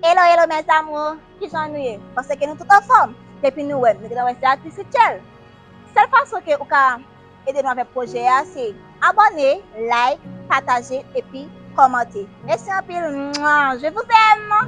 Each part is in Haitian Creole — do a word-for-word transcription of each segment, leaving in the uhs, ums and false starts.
Hello, hello, mes amours! Kijan nou ye? Panse ke nou tout anfòm? Depi nou wè m, nou gentan wè se atis Rutshelle. Sèl fason ke ou ka ede nou avèk pwojè a, se abòne, like, pataje, epi kòmante. Mèsi anpil! Mwa! Je vous aime!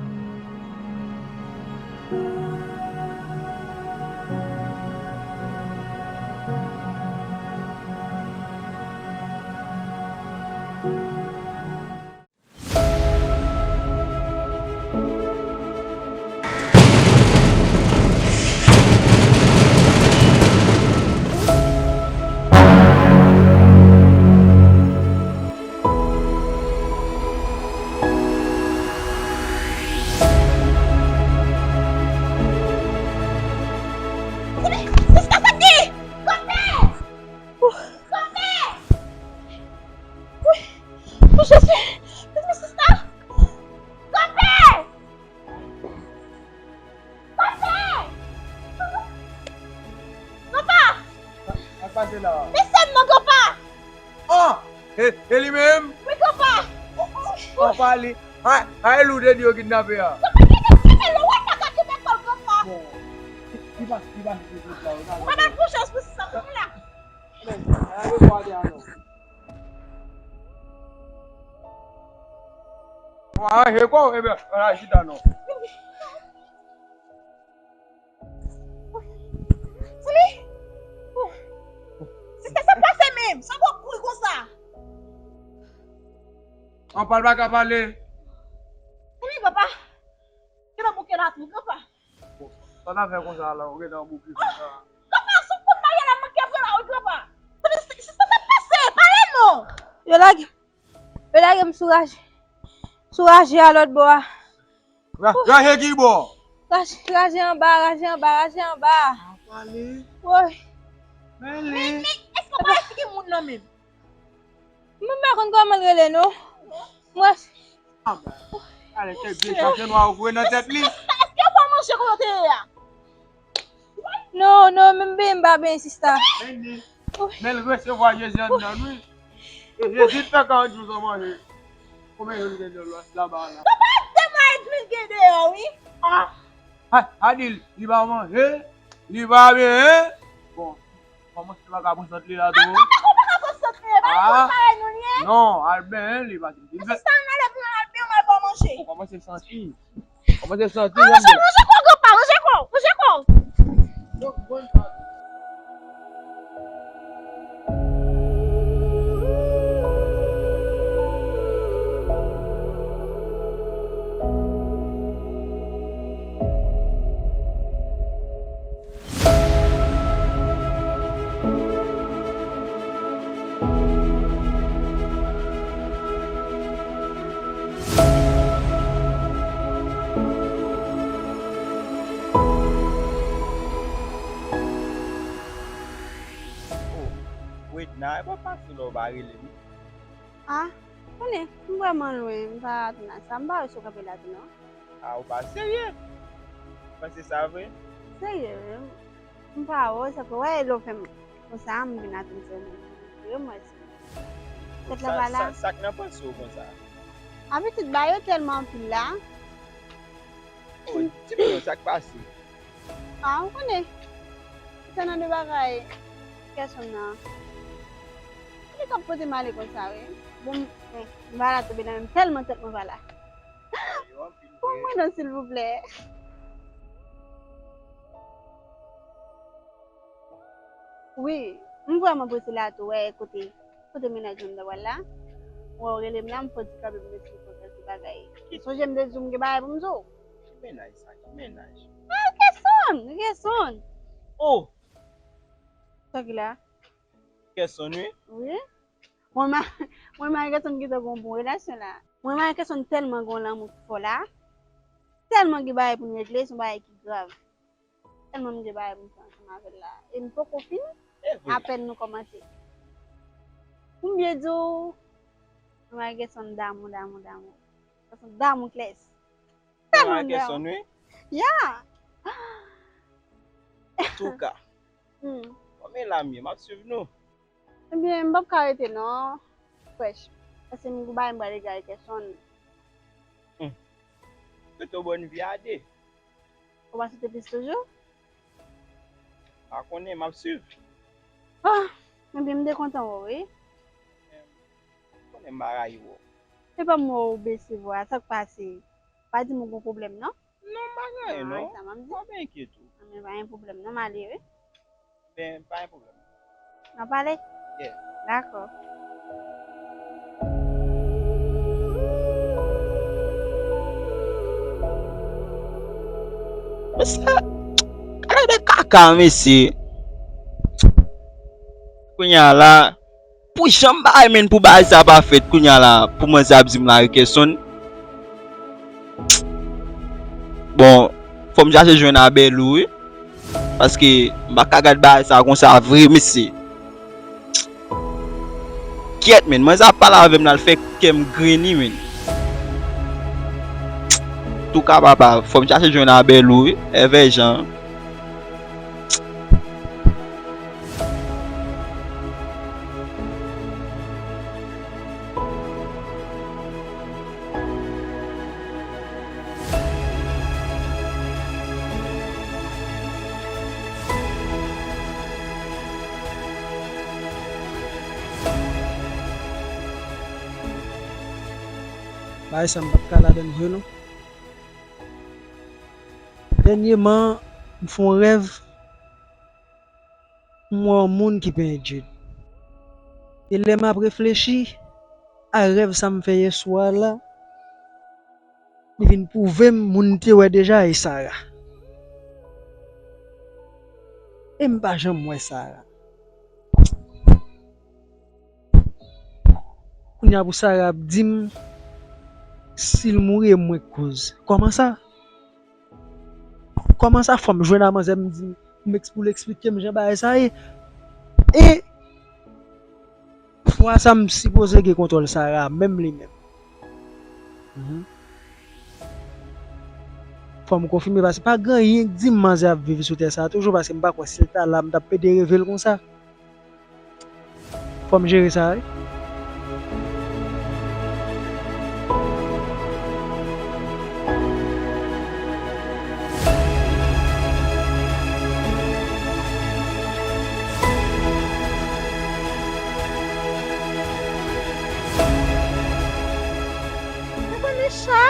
Sista, sa k gen? Konpè! Konpè! Wi, wi, Jezi! Sista! Konpè! Konpè! Konpa! Sa k pase la? Men sè m nan, konpa! Ah! E, e li menm? Wi, konpa! Konpa li. Ay, ay, lou te di yo kidnape a. Konpa, kidnape, men lou wè pa ka kidnape l, konpa! Bon. Li pa, li pa, li pa, li pa. Ou pa ban l bon chans pou sa, konpa la. Men, ay, ale, konpa, ale, non. Bon, aranje kò w, ebyen, ala chita non. Sista, sa pase menm? Sa w ap kouri konsa? An pal pa ka pale. Sista, papa. Gentan bouke la tou, papa. Bon, sa w ta fè konsa la, ou gentan bouke konsa. Papa, sou kout marye la manke vre la, wi, papa. Sista, sa pase? Pale non. Yo lage, yo lage m sou raje. Sou raje a lòt bò a. Ra-, raje ki bò? Raje, raje anba, raje anba, raje anba. A pale. Woy. Men li. Men, men, èske w pa esplike moun nan menm? Mwen pa konn kòman l rele non. Mwen. Ah, ben. Ale, kèk vye chante nwa ou voye nan tèt li. Sista, èske w pa manje kote w te ye a? Non, non, men m benyen, m pa benyen, sista. Men li, men l resevwa Jezi anndan l, wi. E Jezi t fè karant jou san manje. Konbyen jou l gen deyò laba la? Papa, de mwa edmi l gen deyò, wi. Ah! A, a di l, li pa manje, li pa benyen. Bon, kòman se pa ka pran sant li la tou? Ah, papa, ou pa ka pran sant li, e pa li konn bagay nou li ye? Non, al benyen li, paske li fè. Sista, ann ale pou nou al benyen, ou al ba w manje. Ou kòmanse santi. Kòmanse santi, ah, manje, manje kò, granpa, manje kò, manje kò. Oh, Wedna, e pa fasil lè w pa rele m. Ah, konnen, m vrèman lwen, m pa atè nan sa, m pa wè si w kanpe la tou non. Ah, ou pa serye? Ou panse sa vre? Serye, wi. M pa wè, sa fè, wè, lè w fè m konsa, m vin atè m sèlman. Yo, mwen, tèt la pa la. Sa, sa, sa k nan panse w konsa? Abitit ba yo tèlman anpil la. Oh, di m non, sa k pase? Ah, ou konnen. Se nan de bagay kè sòm nan. Li k ap pote m ale konsa, wi. Bon, m, m pa la tonbe nan menm tèlman tèt mwen pa la. Pou mwen non, silvouplè. Wi, m vrèman prese la tou, wè, kote, kote mennaj mwen ta pral la. Wè, w rele m la, m fò di kanpe m esplike w kèlke bagay. Sonje m te di w m gen bagay pou m di w. Ki mennaj sa? Ki mennaj? Ah, Gerson, Gerson. Oh! Sa ki la? Kèson, wi. Wi. Mwen, ma, mwen, Marie Kèson gentan gen yon bon relasyon la. Mwen, Marie Kèson tèlman gen yon lanmou ki fò la. Tèlman gen bagay pou n regle, se yon bagay ki grav. Tèlman m gen bagay pou m fè ansanm avè l la. E m poko fini, apèn nou kòmanse. Pou m byen di w, mwen, Marie Kèson damou, damou, damou. Kèson damou klès. Tèlman damou. Kèson, wi. Ya. Antouka. Hmm. Bon, men la m ye, m ap swiv nou. Ebyen, m p ap ka rete non, frèch. Paske m gon bagay m pral regle ak Kèson. Hmm. Rete w bòn vi a de. Ou pa swete plis toujou? Pa konnen, m ap swiv. Ah, ebyen, m te kontan wè w, wi. Konnen m pa rayi w. Se pa m wè w bese vwa, sa k pase? Pa di m ou gon pwoblèm, non? Non, m pa gen anyen, non. Sa m ap di. Pa byen enkyete w. Ebyen, pa gen pwoblèm, non, m ale, wi. Ben, pa gen pwoblèm. N ap pale? Yeah. Dakò. Mesye, gade de kaka, mesye. Kounye a la, pou jan m pa renmen pou bagay sa pa fèt, kounye a la, pou manzè ap di m Marie Kèson. Bon, fò m chache jwenn a Bèlou, wi. Paske m pa ka gad bagay sa konsa vre, mesye. Kyèt, menn, manzè ap pale avè m, l al fè kè m greni, menn. Antouka, papa, fò m chache jwenn a Bèlou, wi. Èvè Jan. Bagay sa m pa t ka ladann vre non. Dènyeman, m fè yon rèv, m wè yon moun ki penyen Jude. E lè m ap reflechi a rèv sa m fè yèswa la, li vin pwouve m moun m te wè deja e Sarah. E m pa janm wè Sarah. Kounye a pou Sarah ap di m si l mouri e mwen k koz. Kòman sa? Kòman sa fò m jwenn a manzè m di m, m eks-, pou l eksplike m jan bagay sa ye? E fwa sa m sipoze gen kontwòl Sarah menm li menm. Mhm. Fò m konfime paske pa gen anyen k di m manzè ap viv sou tè sa toujou paske m pa kwè si l ta la m t ap pede reve l konsa. Fò m jere sa, wi. Ou konnen sa?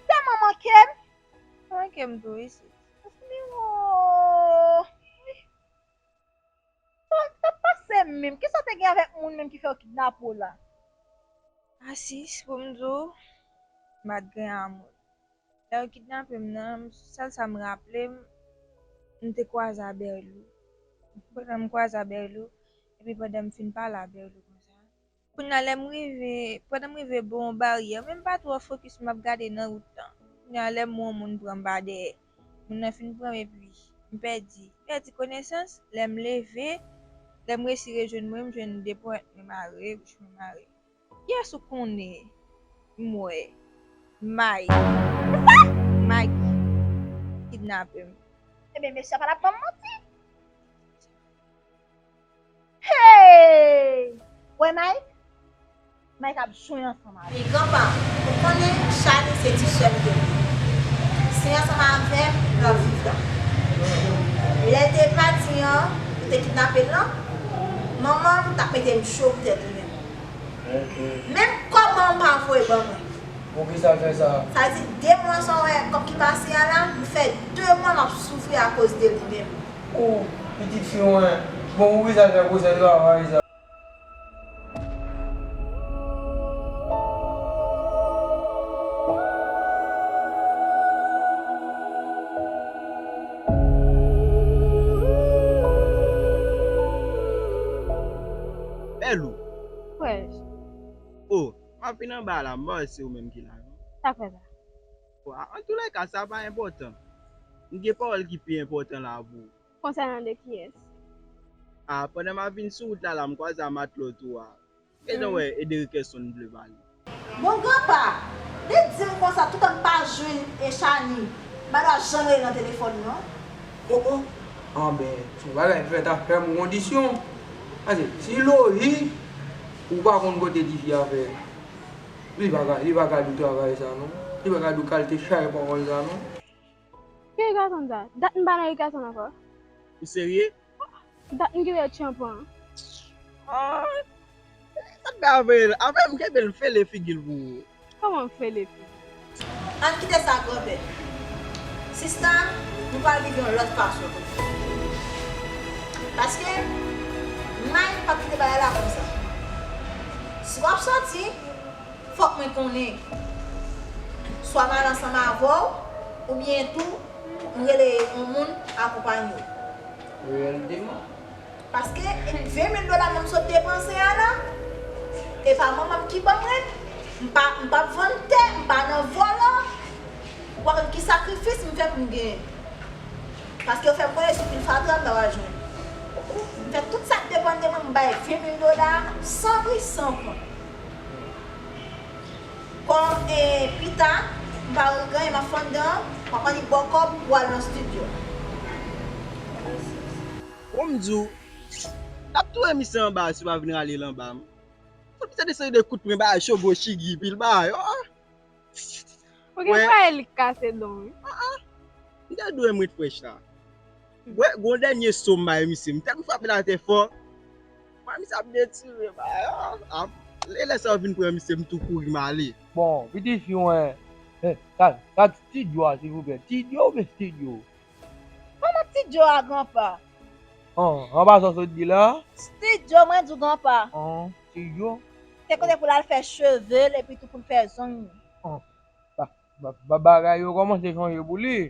Tèlman manke m. Manke m tou, wi, sis. Paske, men, oh. Sa k t ap pase menm? Kisa w te gen avèk moun menm ki fè yo kidnape w la? A sis, pou m di w, m pa t gen amour. Lè yo kidnape m nan, sèl sa m raple m, m te kwaze a Bèlou. Pandan m kwaze a Bèlou, epi pandan m fin pale a Bèlou konsa, Kounye a lè m rive, pandan m rive bò yon baryè, men m pa twò fokis, m ap gade nan wout lan. Kounye a lè m wè yon moun pran m pa dèyè. Moun nan fin pran m epi m pèdi, m pèdi konesans. Lè m leve, lè m resi rejwenn mwen, m jwenn de ponyèt mwen mare, bouch mwen mare. Kiyès ou konnen m wè? Mike. Mike kidnape m. Ebyen, mesye a pa t ap ban m manti. Hey! Wè Mike? Mike ap jwe ansanm avè m. Men granpa, ou konnen Charny se ti sè m ke li ye. Se ansanm avè m l ap viv la. Lè l te pati an, yo te kidnape l lan, manman m t ap mete m cho poutèt li menm. Menm kòb manman m pa voye ban mwen. Poukisa l fè sa? Sa di de mwa sa w wè kòb ki pase a la, m fè de mwa m ap soufri akoz de li menm. Ou, pitit fi mwen, bon, ou bizwen fè gwosè travay sa. Vin anba la, m pa wè se ou menm ki la, non. Sa k fè sa? Bon, antoulèka, sa pa enpòtan. M gen pawòl ki pi enpòtan la pou ou. Konsènan de kiyès? A, pandan m ap vin sou wout la, la, m kwaze a matlòt ou a. Gentan wè Ederickson vle pale. Bon, granpa, li di m konsa, toutan m pa jwenn Echani, m pa dwa janm rele nan telefòn, non. O, o. Anben, se yon bagay fèt a fè m kondisyon. Paske, si lojik, ou pa konn kote tifi a fè. Li pa ka, li pa ka di w travay sa, non. Li pa ka di w kalite chay pawòl sa, non. Ki Ederickson sa? Dat m pa nan Ederickson ankò. Ou serye? Dat m kite tchanpan. Ah, sa t ap veye l. Apre m kenbe l, m fele figi l pou ou. Kòman m fele figi? Ann kite sa, granpè. Sista, nou pral viv yon lòt fason. Paske, Mike p ap kite bagay la konsa. Si w ap sòti, fòk mwen konnen. Swa m al ansanm avè w, oubyen tou, m rele yon moun akonpanye w. Reyèlteman. Paske ven mil dola mwen m sot depanse a la, e pa manman m ki ban mwen, m pa, m p ap vann tè, m pa nan vòlò. Ou pa konn ki sakrifis m fè pou m genyen. Paske yo fè m konnen si w fin fatra, m ta pral jwenn. M fè tout sa k depann de mwen, m bay ven mil dola san bri, san kont. Kòm, e, pita, m pa regrè, m ap fè anndan, m ap annik ba w kòb pou w al nan estidyo. Bon, m di w, n ap touye misye anba si w pa vin rale l anba m. Fout misye de seri de kout pwen, bagay cho, gwo chigi, pil bagay. Oh! Ou gen pwayè li k kase don wi. Ah, ah. M te dwe m ret frèch la. Gwe, gon dènye so m bay misye. M te kou frape l atè fò. Mwen misye ap detire bay. Ah, ah. Lè, lè sa yo vin pran misye, m tou kouri m ale. Bon, pitit fi mwen. Eh, sa, sa ti dyo a, silvouplè. Ti dyo oubyen stidyo? Kòman ti dyo a, granpa? An, an pasan sot di la? Stidyo, mwen di w, granpa. An, stidyo? Se kote pou l al fè cheve l epi tou pou l fè zong li. An, ba, ba, ba, bagay yo kòmanse chanje pou li.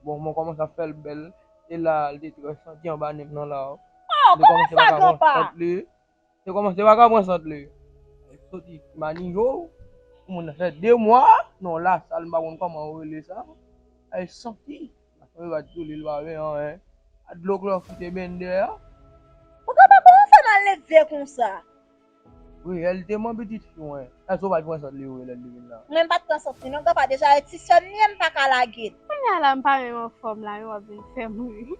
Bon, mwen kòmanse ap fè l bèl. E la, l te trè santi anba nen m nan la. Oh, kòman sa, granpa? Li kòmanse pa ka pran sant li. Li kòmanse pa ka pran sant li. Li soti manijo. Moun nan fè de mwa. Non, lasal, m pa konn kòman yo rele sa. Ay santi. Mwen pa t di w li pa gen anyen. A dlo klòfite bendè a. Ou ka pa kòmanse nan leve konsa. Reyèlteman pitit fi mwen. Èske w pa t pran sant li vre lè l te vin la? Mwen m pa t pran sant li non, granpa, deja e ti sè m li ye, m pa ka lage l. Kounye a la m pa menm anfòm la, men w ap vin fè m ri.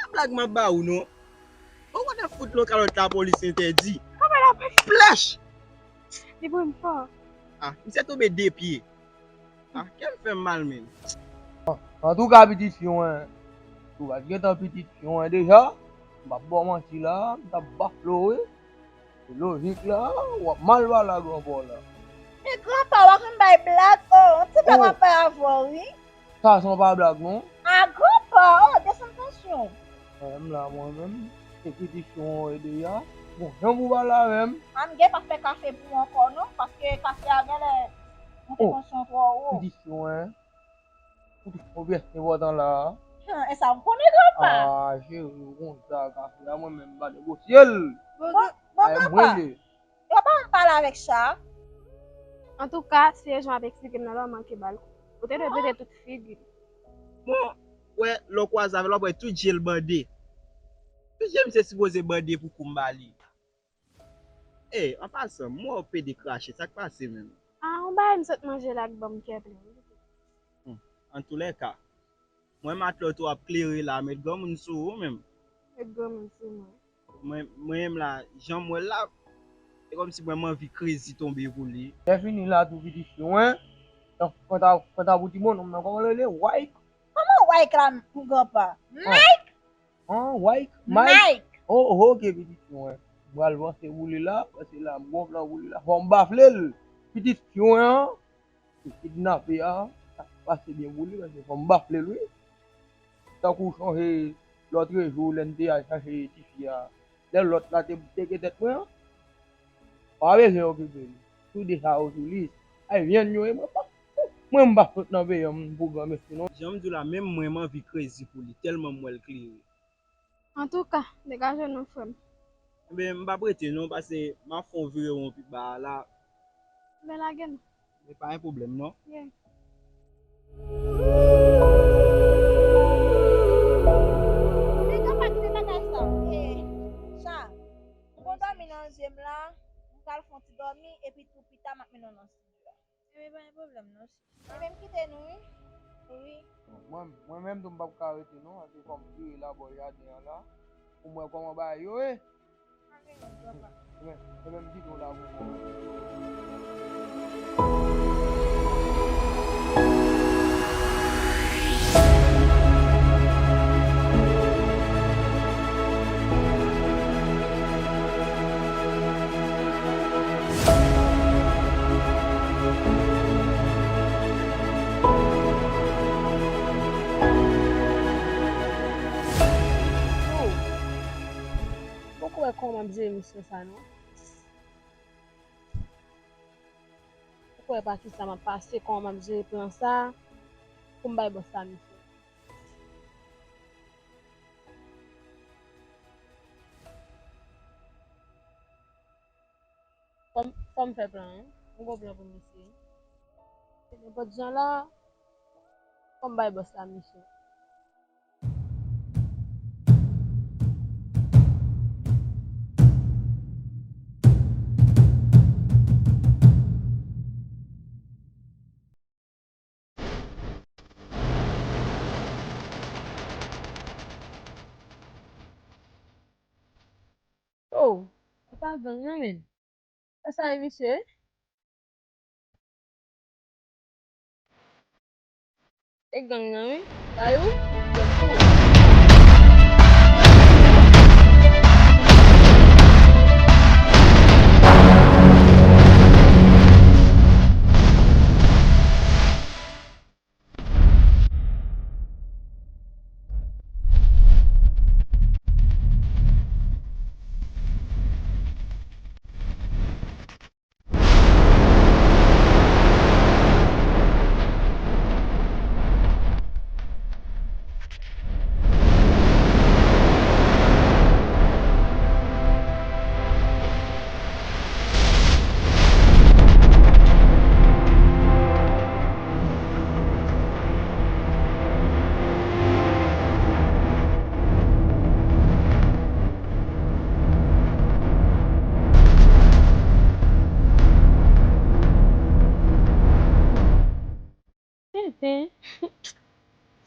A blag m ap ba ou non. Ou konnen fout lòt kalòt lapolis entèdi. Kòman lapolis? Flèch! Li pran m fò. Ah, misye tonbe de pye. Ah, kè m fè m mal menm. Antouka, pitit fi mwen, ou pa t gentan pitit fi mwen deja, m p ap ba w manti la, m t ap bafle w wi. Se lojik la, w ap mal pale a granpa w la. Men granpa, w ap vin bay blag, oh, yon ti blag m ap bay avè w wi. Sa, sa pa blag non. A granpa, oh, desann tansyon. Mwen menm la, mwen menm, se pitit fi mwen w ye deja. Bon, jan pou pale avè m. A m gen pa fè kafe pou ou ankò non, paske kafe a genlè monte tansyon twò wo. Pitit fi mwen. Ou pi enpòtan la a. Hum, e sa m konnen granpa. Ah, cheri, ou konn sa, kafe a mwen menm m pa negosye l. Bon, bon, granpa. Yo pa janm pale avèk cha. Antouka, si e jan w ap eksplike m nan la, w manke ba l kou. Ou te dwe pete tout figi l. Bon, wè, lè w kwaze avè l, w ap wè tout je l bande. Tout je misye sipoze bande pou kou m ba li. Ey, an pasan, m wè w pede krache, sa k pase menm? Ah, yon bagay m sot manje la k ban m kè plen. Hmm. Antoulèka, mwen matlòt ou ap klere la, met granmoun sou ou menm. Met granmoun sou mwen. Mwen, mwen menm la, jan m wè l la, se kòmsi mwen m anvi krezi tonbe pou li. Lè fini la tou pitit fi mwen, kanta, kanta pou ti bonnonm nan, kòman l rele? Wayk? Kòman Wayk la pou granpa? Mike? An, Wayk? Mike? Mike. Oh, oh, ok, pitit fi mwen. M pral vanse pou li la, paske la, m gon plan pou li la. Fò m bafle l. Pitit fi mwen an, se kidnape a, sa k pase byen pou li, paske fò m bafle l, wi. Tankou w chonje lòtrejou, lè n te al chache tifi a, lè lòt la te teke tèt mwen an, pa bezwen okipe li. Tou de sa yo sou lis. Ay, vyann yo ye, mwen pa. Mwen, m pa sot nan peyi an pou granmesi, non. Jan m di w la, menm mwen, m anvi krezi pou li, tèlman m wè l klere. Antouka, degaje non, frè m. Enben, m p ap rete non, paske m ap fè yon vire won pi ba a la. Men lage m. Men pa gen pwoblèm non. Yeah. Nèg yo pa kite bagay sa. Eh, Chan, m gon dòmi nan zye m la, m pral fè yon ti dòmi, epi tou pita m ap mennen w nan estidyo a. Enben, pa gen pwoblèm non. Enben, m kite nou, wi. Wi. Mwen, mwen menm tou, m p ap ka rete non, paske fò m vire la bò jaden an la, pou m wè kòman bagay yo ye. Pa gen lòt, papa. Enben, enben, m kite w la pou mwen. Yo, poko wè kòman m ap jere misyon sa non. Poko wè pa kisa m ap pase, kòman m ap jere plan sa pou m bay bòs la misyon. Fò m, fò m fè plan an. M gon plan pou misye. Se nenpòt jan la, fò m bay bòs la misyon. Oh, se pa gang nan, men. Sa sa ye, misye? E gang nan, wi. Dayou, Tenten.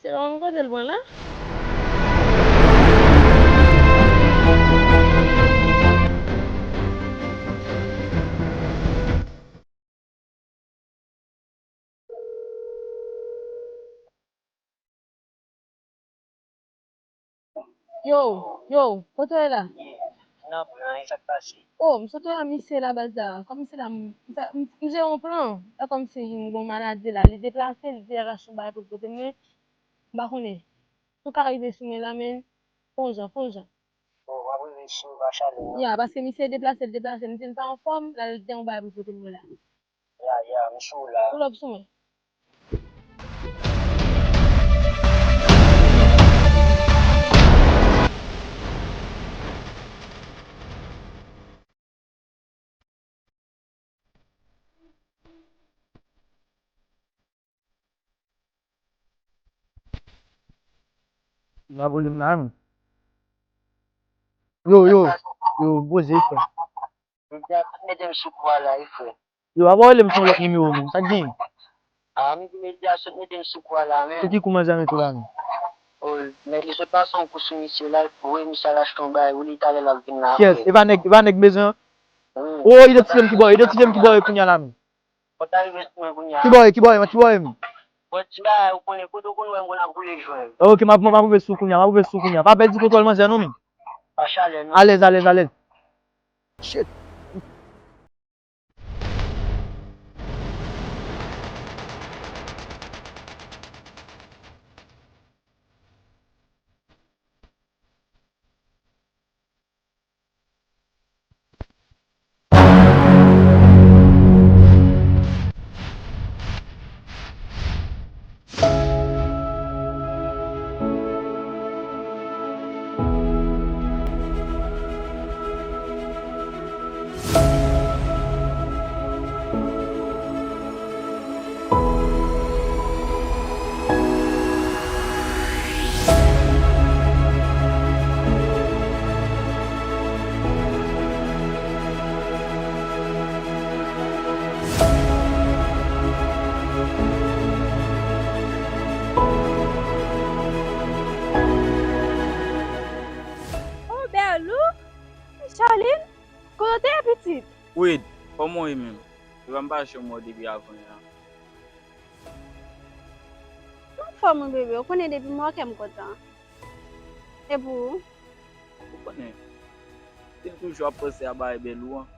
Se pa mwen kote l pran la? Yo, yo, kote w ye la? Nan plan, e sa k pase? Oh, m sot wè misye la baz la. Kòm misye la, m, m, m, m jere yon plan. E kòmsi m gon maladi la. Li deplase, li te rache yon bagay pou l pote mwen. M pa konnen. Si w ka rive sou mwen la, men, fè yon jan, fè yon jan. Bon, w ap rive sou Vachalè, non? Ya, paske misye deplase, l deplase. M di l pa anfòm, l al gen yon bagay pou l pote mwen la. Ya, ya, m sou w la. Pull up sou mwen. Nan volim la, men. Yo, yo, yo, poze, frè. Medya sot mete m sou kou a la, wi, frè. Yo, apa w rele m sou yon lòt nimewo, menm? Sa k genyen? A, m di medya sot mete m sou kou a la, men. Sou ki kou manzè mete w la, menm? O, nèg li sot pase yon kou sou misye la, wi, misye al achte yon bagay, wi, li talè l ap vin la, frè. Kiyès? E pa nèg, e pa nèg bezwen an? Wi. O, idantifye m kibò, idantifye m kibò e kounye a la, menm. Fò ta rive sou mwen kounye a. Kibò e, kibò e, kibò e, menm? Bon, ti bagay, ou konnen, kote w konn wè m konn ap boule jwèt. Ok, m ap, m ap rive sou kounye a, m ap rive sou kounye a. Pa pèdi kontwòl manzè non, menm. Pa chalè, non. Alèz, alèz, alèz. Shit. Wi menm. Se pa m pa janm wè w depi avan yè a. Anfòm wi bebe, ou konnen depi m wè w kè m kontan. E pou ou? Ou konnen, si l toujou ap panse a bagay bèl ou an.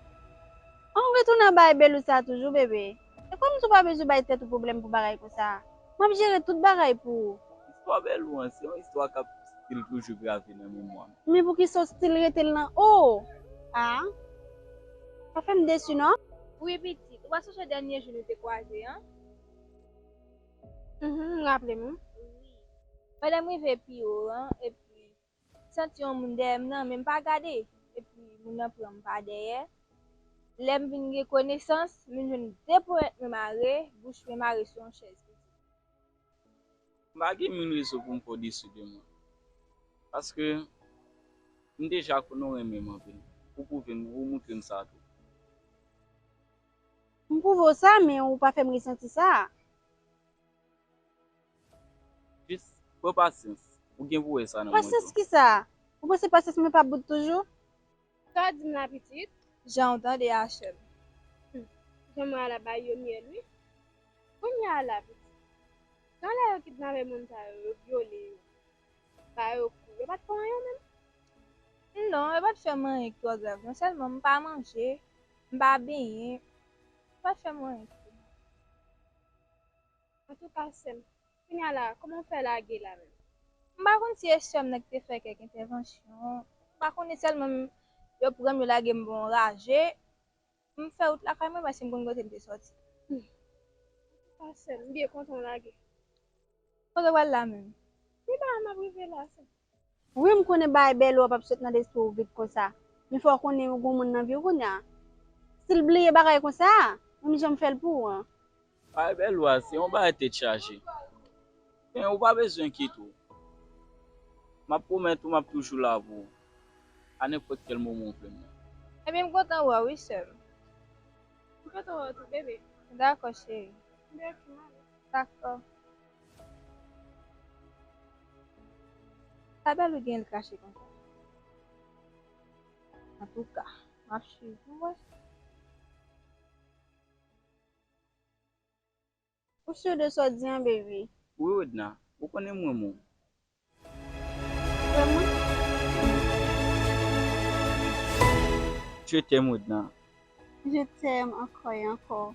An retounen bay bèl ou sa toujou bebe. E kòmsi w pa bezwen bay tèt ou pwoblèm pou bagay konsa. M ap jere tout bagay pou ou. Istwa bèl ou an, se yon istwa k ap stil toujou grave nan memwa m. Men poukisa w stil rete l nan ou? A? Sa fè m desi non. Wi pitit, ou pa sonje dènye jou nou te kwaze an? Mhm, m raple m wi. Wi. Pandan m rive pi wo an, epi santi yon moun dèyè m nan, men m pa gade. Epi moun nan pran m pa dèyè. Lè m vin gen konesans, m vin jwenn de ponyèt mwen mare, bouch mwen mare sou yon chèz. M pa gen mil rezon pou m fè w desi de mwen. Paske m deja konnen w renmen m anpil. Ou pwouve m, ou moutre m sa tou. M pwouve w sa, men ou pa fè m resanti sa. Jis pran pasyans. Ou gen pou wè sa nan mwen tou. Pasyans kisa? Ou panse pasyans mwen p ap bout toujou? Sa w di m la pitit? Jan w tande a sè m. Hmm. Jan m wè a la bay yo myèl wi. Kounye a la pitit. Jan lè yo kidnape moun sa yo, yo vyole yo. Ba yo kou. Yo pa t fè anyen menm? Non, yo pa t fè m anyen ki twò grav non. Sèlman m pa manje, m pa benyen. Yo pa t fè m anyen ki twò grav. Antouka sè m, kounye a la, kòman w fè lage la menm? M pa konn si e sè m nan ki te fè kèk entèvansyon. M pa konnen sèlman m, yo pran m, yo lage m bò yon raje. M fè wout lakay mwen paske m konn kote m te sòti. Hmm. Antouka sè m, m byen kontan w lage. Kote w pral la menm? Pi ba a m ap rive la sè m. Wi, m konnen bagay bèl ou an p ap sot nan lespri w vit konsa. Men fò w konnen yon granmoun nan vi w kounye a. Si l bliye bagay konsa, menm jan m fè l pou ou an. Bagay bèl ou a, se yon bagay tèt chaje. Men ou pa bezwen enkyete w. M ap pwomèt ou m ap toujou la pou ou. A nenpòt kèl moman ou vle m nan. Ebyen, m kontan wè w wi, sè m. M kontan wè w tou, bebe. Dakò, cheri. Dakò. Sa bèl ou gen l kache konsa. Antouka, m ap swiv pou m wè. Ou sur de sa w di an, baby? Wi, Wedna, ou konnen m renmen w. Vrèman? Je t'aime, Wedna. Je t'aime encore et encore.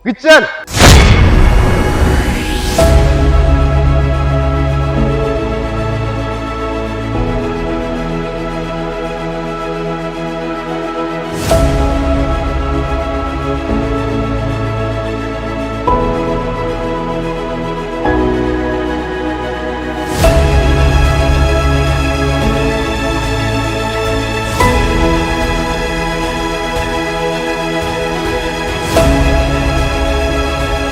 Rutshelle!